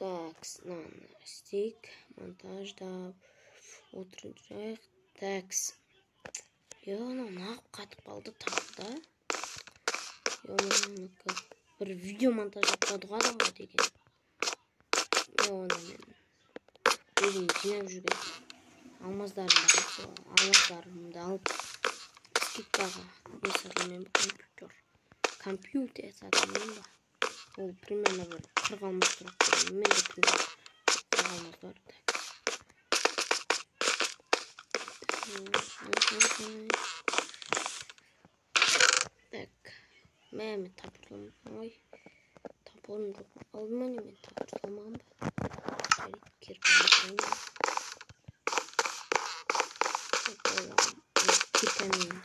Так, мынаны істейік, монтаждап отырайық. Так, мынау неғып қатып қалды тағы да? Мынанікі бір видео монтаж жасады ғой адамға деген. Оны мен өзім жинап жүрген алмаздарымды алып, сол алмаздарымды алып скидкаға не сатылмай ба, компьютер сатылмай ба? Ол примерно бір 40 алмаз тұрады. Менде примерно 40 алмаз бар. Так, мә, мен топор, ой, топорым жоқ. Алдым ба не, мен топор салмаған ба? Жарайды, кирканы киркамен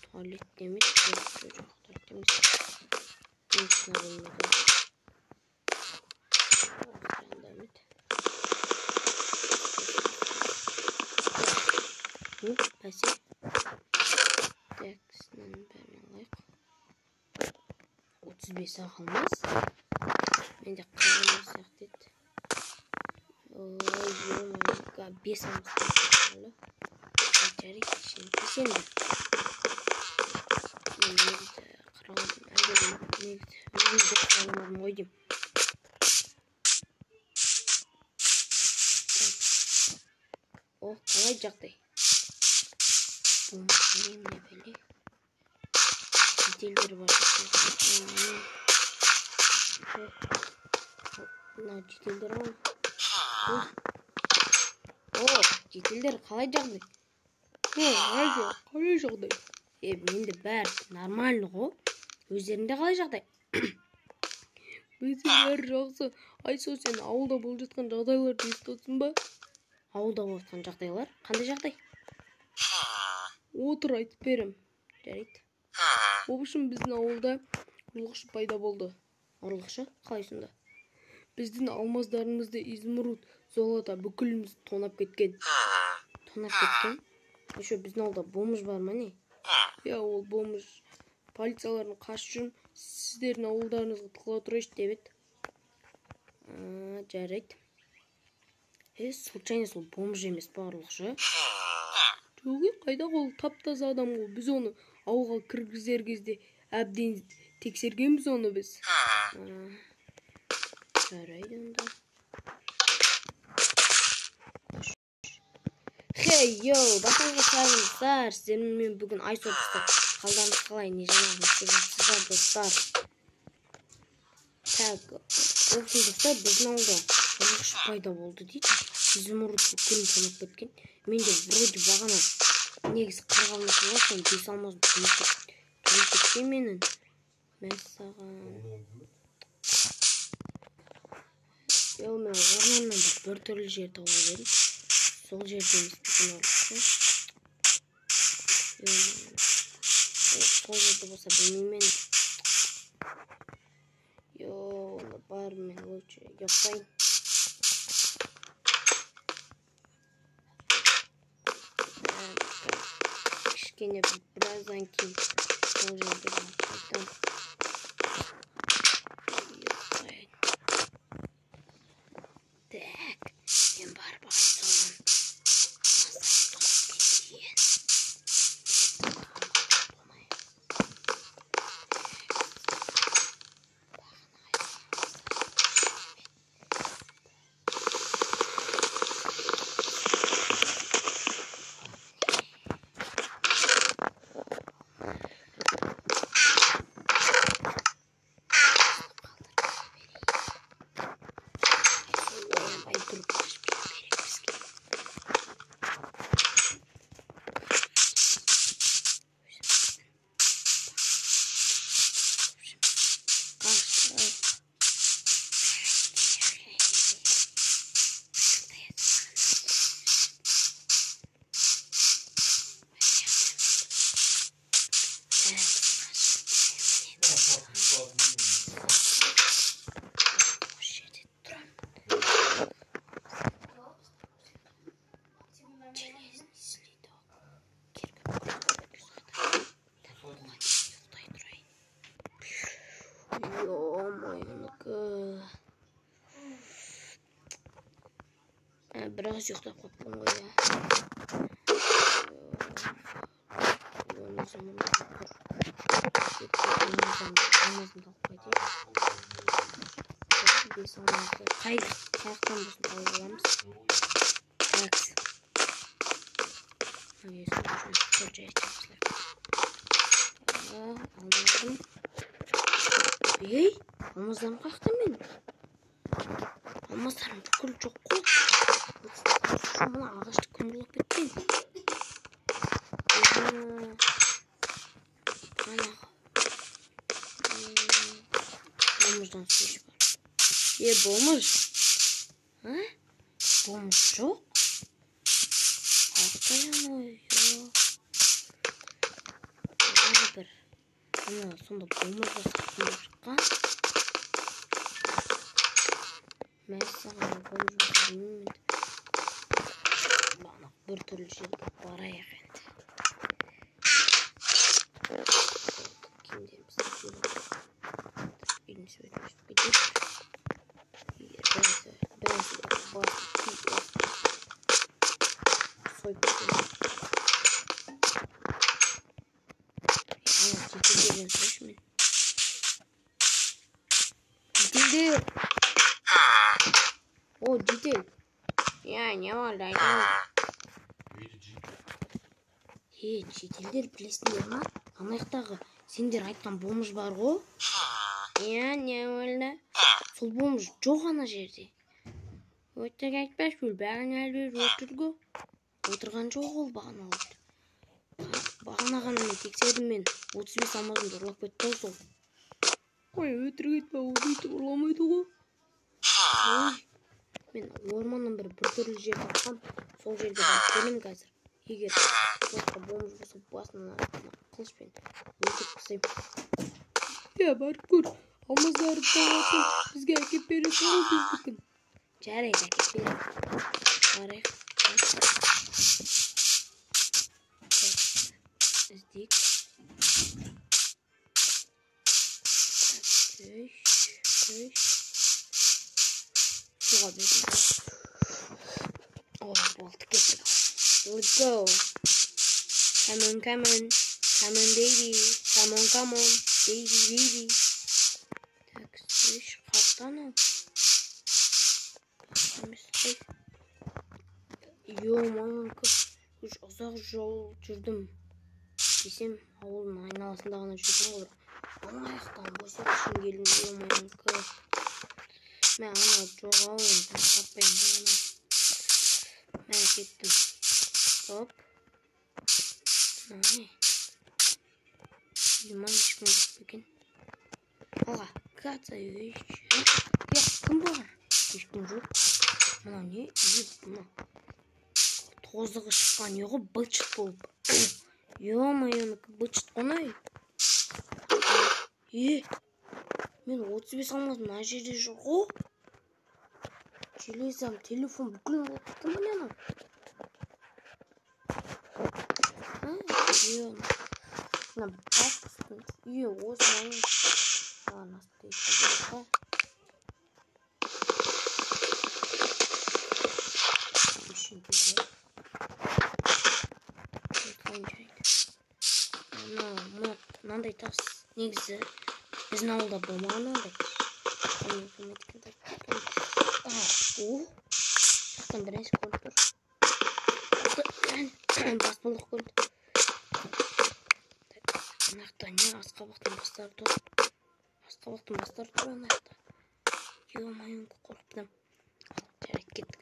туалет емес, жоқ, туалет емес. Мына бөлмеде. Бәсе. Так, мынаның бәрін алайық. 35 ақ алмаз. Менде 40 алмаз сияқты еді. Ой, ё-моё, 5 алмаз әлі. Жарайды, бес енді. Мен негізі 40 алдым. Әлде негізі өзім дұрыс алмадым ғой деймін. О, қалай жағдай? Не бәле? Жительдер бар. Мынау жительдер ғой. О, жительдер қалай жағдай? О, қалай жағдай? Менде бәрі нормально ғой. Өздерінде қалай жағдай? Бізде бәрі жақсы. Айсо, сен ауылда болып жатқан жағдайларды естіп отырсың ба? Ауылда болып жатқан жағдайлар? Қандай жағдай? Отыр, айтып берем. Жарайды. В общем, біздің ауылда ұрлықшы пайда болды. Ұрлықшы? Қалай сонда? Біздің алмаздарымызды, изумруд, золото бүкіліміз тонап кеткен. Тонап кеткен? Еще біздің ауылда бомж бар ма не? Иә, ол бомж. Полициялардың қашып жүрмін, сіздердің ауылдарыңызға тығыла тұрайыншы деп еді. Жарайды. Случайно сол бомж емес па ұрлықшы? Жоқ, қайда ол тап-таза адам ғой. Біз оны ауылға кіргізер кезде әбден тексергенбіз оны біз. Жарайды онда. Хей, йоу, басыңызға сәлем, сіздермен бүгін Айсо достар. Қалдарыңыз қалай, не жаңалық істеп жатсыздар, достар? Так, в общем, достар, біздің ауылда ұрлықшы пайда болды дейді. Изумруд бүкілін тонап кеткен. Менде вроде бағана негізі 40 алмаз болған, соны 5 алмазым тонап кеткен менің. Мәссаған. Йоу, мен орманнан бір түрлі жер тауып едім. Сол жерде емес екен ұрлықшы. Сол жерде болса білмеймін. Йоу, онда барып мен лучше ұйықтайын. Кішкене біраздан кейін сол жерге барып қайтамын. Ұйықтайын. Так, мен барып Айсоның алмаздарын тонап кетейін. Ё-моё. Біраз ұйықтап қалыппын ғой, иә. Алмазымды алып қайтайық. 5 алмазды қай жақтан болсын тауып аламыз. Так. Алмазым. Ей, алмаздарым қаяқта менің? Алмаздарым бүкіл жоқ қой. Мына ағашты кім ұрлап кеткен? Ана бомждан су бар. Е, бомж. А? Бомж жоқ? Қаяқта анау? Бір. Ана сонда бомжға сатылып шыққан. Мәссаған, бомж білмеймін. Бағана бір түрлі жерге барайық енді. Киімдерімізді киіп алайық. Үйдің суретін түсіп кетейік. Бірінші басын киіп сойып кетемін. Ана жителдерден сұрайыншы мен. Жителдер! О, житель! Я, не болды, айтыңыз. Е, жителдер, білесіңдер ма? Ана жақтағы сендер айтқан бомж бар ғой. Иә, не болды? Сол бомж жоқ ана жерде. Өтірік айтпашы, ол бәрін әлі отыр ғой. Отырған жоқ ол бағана. Бағана ғана мен тексердім мен. 35 алмазымды ұрлап кетті ғой сол. Ой, өтірік айтпа, ол өйтіп ұрламайды ғой. Ой, мен орманнан бір түрлі жер тапқам. Сол жерге барып келемін қазір. Егер сол жақта бомж болса, басынан қылышпен өлтіріп тастаймын. Иә, барып көр. Алмаздарды табасың, бізге әкеп бересің ғой біздікін. Жарайды, әкеп беремін. Барайық. Іздейік. Так, үш. Суға бердім. О, болды, кеттік. Let's go. Come on, come on. Come on, baby. Come on, come on. Baby, baby. Так, үш, қаяқта анау? Емес қой. Ё-моё, үш ұзақ жол жүрдім. Десем, ауылдың айналасында ғана жүрдім ғой. Ана жақтан босап үшін келдім. Ё-моё. Мә, анау жоқ ау, енді таппаймын ғой. Мә, кеттім. Стоп. Мынау не? Лимон ешкім жоқ па екен? Алға, каца, е, кім бар? Ешкім жоқ. Мынау не? Е, мынау тозығы шыққан не ғой, быт-шыт болып. Ё-моё, быт-шыт қой. Е, мен 35 алмазым мына жерде жүр ғой. Железам, телефон бүкіл болып кетті міне анау. Е, мына бас е, осы маған астында. Мынандай тас негізі біздің ауылда болмаған ондай. О, жақтан бір нәрсе көрініп тұр. Баспалдақ көрінді. Ана жақта не, асқабақтың бастары тұр. Асқабақтың бастары тұр ана жақта. Ё-моё, қорықтым. Жарайды, кеттік.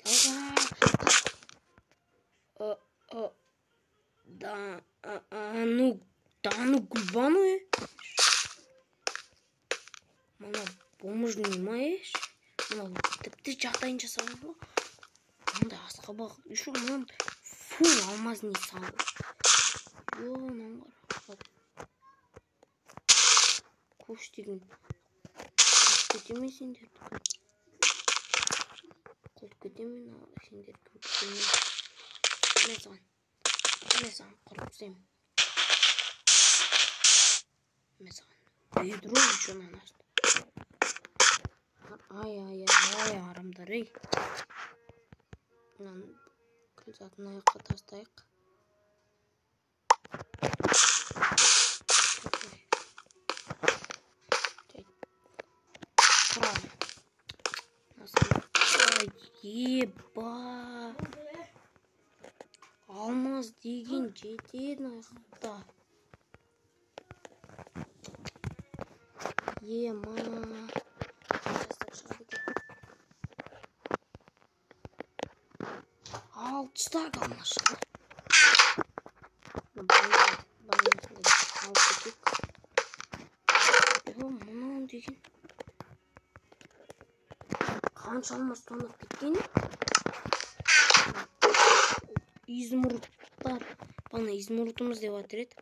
Алға. Да, ну, да, ну, Гүлбану, е. Мына бомж не ма, е? Мына тіпті жағдайын жасаған ғой. Мынандай асқабақ, еще мынандай фул алмаз не салды. Ё, мынаны қара. Көш деген. Кете ме сендер? Құлып кете ме сендер? Мә саған. Мә саған құрып тастаймын. Мә саған. Ведро еще на нас. ей. Мынаны бүкіл затын аяққа тастайық. Еба. Алмаз деген жетеді аяқта. Ема. 6 стак алмаз шығады. Алып кетейік. Мынау деген қанша алмаз тонап кеткен? Изумрудтар. Бана изумрудымыз деп атыр еді.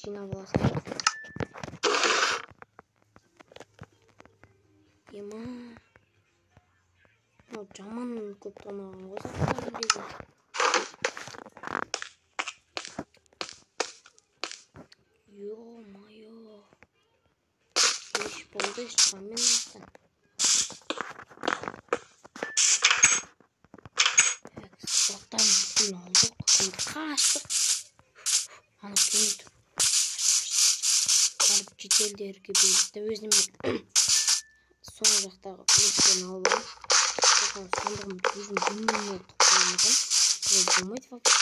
Жинап аласың. Ема. Жаман көп тонаған ғой заттарын деген. Ё-моё. Еш болды, шығамын астан. Заттарын бүкілін алдық. Енді қаштық. Ана келмей тұр. Барып шетелдерге берді. Өзіме соңғы жақтағы үлестерін алып алып. Сандығымды өзім бөлмеме тығып қоймасам, ол болмайды вообще.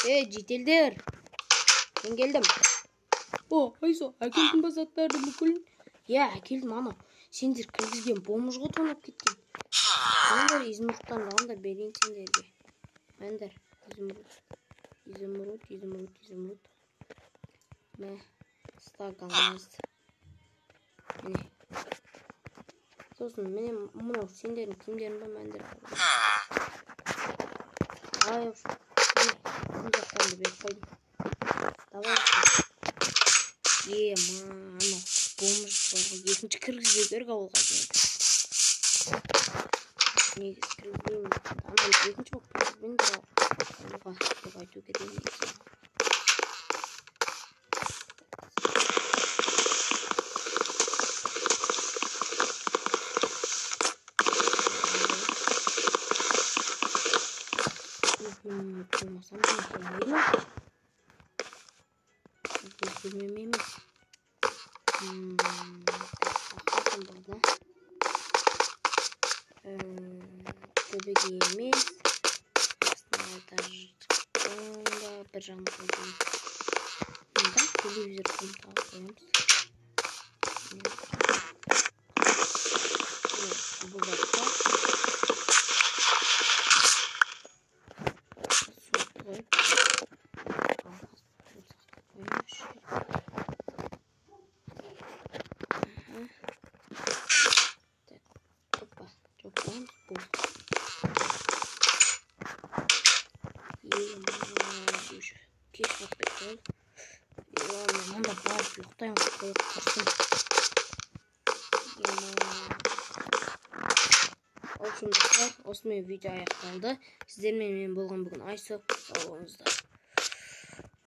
Ей, жителдер! Мен келдім. О, Айсо, әкелдің ба заттарды бүкілін? Иә, әкелдім, ана. Сендер кіргізген бомж ғой тонап кеткен. Алыңдар изумрудтан алыңдар, берейін сендерге. Алыңдар, изумруд. Изумруд, изумруд, изумруд. Мә, стак алмаз. Міне. Сосын міне мынау сендердің киімдерің ба, мәндер. Ай, міне заттарымды беріп қойдым. Давай. Ема, анау бомж бар ғой. Екінші кіргізбеу керек ауылға деген. Негізі кіргізбеймін. Анау екінші болып кіргізбеңдер ауылға деп айту керек негізі. Болмасам болмайды ма? Өз бөлмем емес. Болды. Төбеге емес. Астына этажда бір жағын қойдым. Мында телевизор комнатаға қоямыз. Бұл жақта қойып, алмаз сақтап қояйыншы. Так, опа, жауып қоямыз, болды. Уже кеш болып кетті ғой. Мен мында барып ұйықтаймын, қойып құрсын. В общем, достар, осымен видео аяқталды. Сіздермен мен болған бүгін Айсо. Сау болыңыздар.